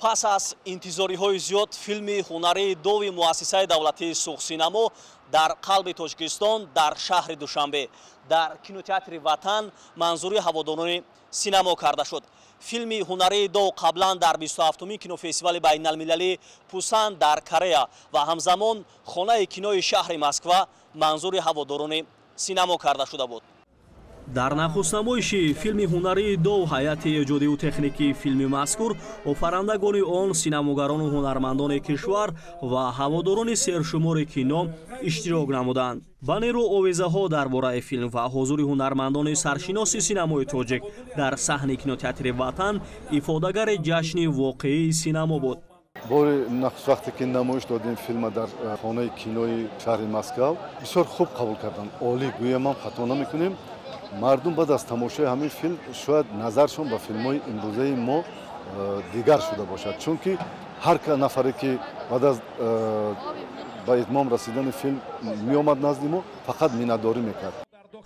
Пас аз интизориҳои зиёд филми ҳунарии дови муассисаи давлатии Суғсинамо дар қалби Тоҷикистон, дар шаҳри Душанбе, дар кинотеатри Ватан манзури ҳаводорони синамо карда шуд. Филми ҳунарии дов қаблан дар 27-умин кинофестивали байналмилалии Пусан дар Корея ва ҳамзамон хонаи кинои шаҳри Москва манзури ҳаводорони синамо карда шуда буд. Дар нахустнамоиши филми ҳунарии дов ҳайати эҷодиву техникии филми мазкур, офарандагони он, синамогарону ҳунармандони кишвар ва ҳаводорони сершумори кино иштирок намуданд. Ба нерӯ овезаҳо дар бораи филм ва ҳузури ҳунармандони саршиноси синамои тоҷик дар саҳни кинотеатри Ватан ифодагари ҷашни воқеии синамо буд. Бори нахуст вақте ки намоиш додем филма дар хонаи кинои шаҳри Москав, бисёр хуб қабул карданд. Олӣ, гӯям ҳам хато намекунем. Мардум баъд аз тамошои ҳамин филм шояд назаршон ба филмҳои имрӯзаи мо дигар шуда бошад, чунки ҳар нафаре ки баъд аз ба итмом расидани филм меомад назди мо, фақат миннатдорӣ мекард.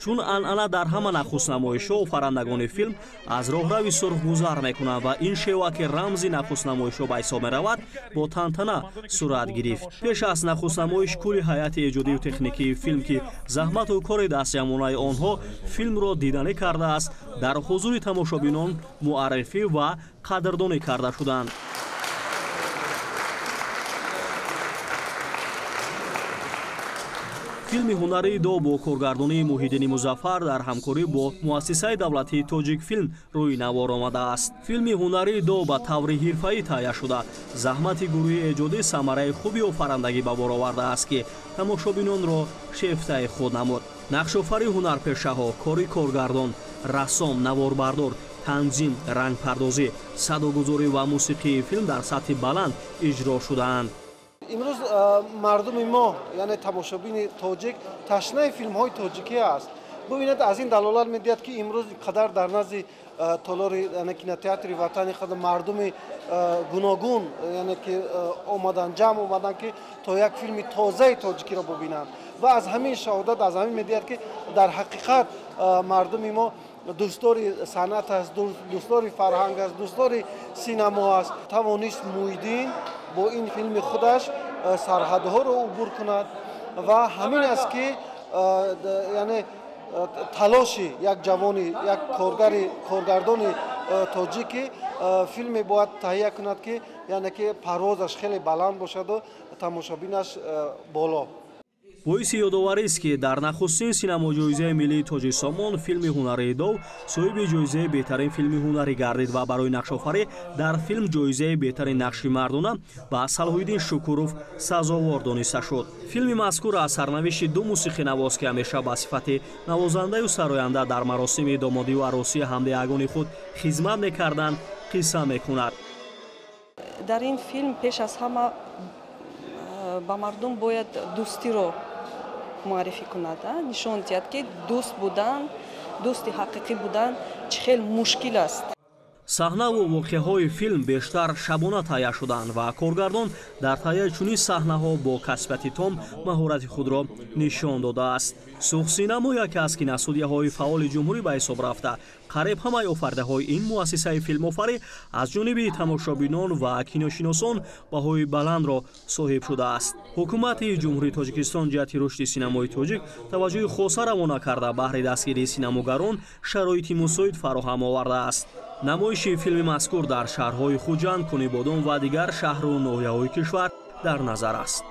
Чун анъана дар ҳама нахустнамоишҳо офарандагони филм аз роҳрави сурх гузар мекунанд ва ин шева, ки рамзи нахустнамоишҳо ба ҳисоб меравад, бо тантана сурат гирифт. Пеш аз нахустнамоиш кулли ҳайати эҷодию техникии филм, ки заҳмату кори дастҷамъонаи онҳо филмро диданӣ кардааст, дар ҳузури тамошобинон муаррифӣ ва қадрдонӣ карда шуданд. Филми ҳунарии дов бо коргардонии Муҳиддини Музаффар дар ҳамкорӣ бо муассисаи давлатии Тоҷикфилм рӯи навор омадааст. Филми ҳунарии дов ба таври ҳирфаӣ таҳия шуда, заҳмати гурӯҳи эҷодӣ самараи хуби офарандагӣ ба бор овардааст, ки тамошобинонро шефтаи худ намуд. Нақшофари ҳунарпешаҳо, кори коргардон, рассом, наворбардор, танзим, рангпардозӣ, садогузорӣ ва мусиқии филм дар сатҳи баланд иҷро шудаанд. Имрӯз мардуми мо, яъне тамошобини тоҷик, ташнаи филмҳои тоҷикӣ аст. Бубинед, аз ин далолат медиҳад, ки имрӯз қадар дар назди толори кинотеатри Ватани қадар мардуми гуногун, яъне ки омадан, ҷамъ омадан, ки то як филми тозаи тоҷикиро бубинанд. Ва аз ҳамин шаҳодат аз ҳамин медиҳад, ки дар ҳақиқат мардуми мо дӯстдори санъат аст, дӯстдори фарҳанг аст, дӯстдори синамо аст. Тавонист Муҳиддин бо ин филми худаш сарҳадҳоро убур кунад ва ҳамин аст, ки яъне талоши як ҷавони, як коргари, коргардони тоҷикӣ филме бояд таҳия кунад, ки яъне ки парвозаш хеле баланд бошаду тамошобинаш боло. Боиси ёдоварист, ки дар нахустин синамоҷоизаи миллии Тоҷикистон филми ҳунарии дов соҳиби ҷоизаи беҳтарин филми ҳунарӣ гардид ва барои нақшофарӣ дар филм ҷоизаи беҳтарин нақши мардона ба Салоҳиддин Шукуров сазовор дониста шуд. Филми мазкур аз сарнавишти ду мусиқинавоз, ки ҳамеша ба сифати навозандаю сароянда дар маросими домодию арӯсии ҳамдеҳагони худ хизмат мекарданд, қисса мекунад. Дар ин филм пеш аз ҳама ба мардум бояд дӯстиро муаррифӣ кунад, нишон диҳад, ки дӯст будан, дӯсти ҳақиқӣ будан чӣ хел мушкил аст. Саҳнаву воқеаҳои филм бештар шабона таҳия шуданд ва коргардон дар таҳияи чунин саҳнаҳо бо касбияти том маҳорати худро нишон додааст. Суғсинамо яке аз киностудияҳои фаъоли ҷумҳурӣ ба ҳисоб рафта, қариб ҳамаи офаридаҳои ин муассисаи филмофарӣ аз ҷониби тамошобинон ва киношиносон баҳои баландро соҳиб шудааст. Ҳукумати Ҷумҳурии Тоҷикистон ҷиҳати рушди синамои тоҷик таваҷҷӯҳи хоса равона карда, баҳри дастгирии синамогарон шароити мусоид фароҳам овардааст. Намоиши филми мазкур дар шаҳрҳои Хуҷанд, Кунибодом ва дигар шаҳру ноҳияҳои кишвар дар назар аст.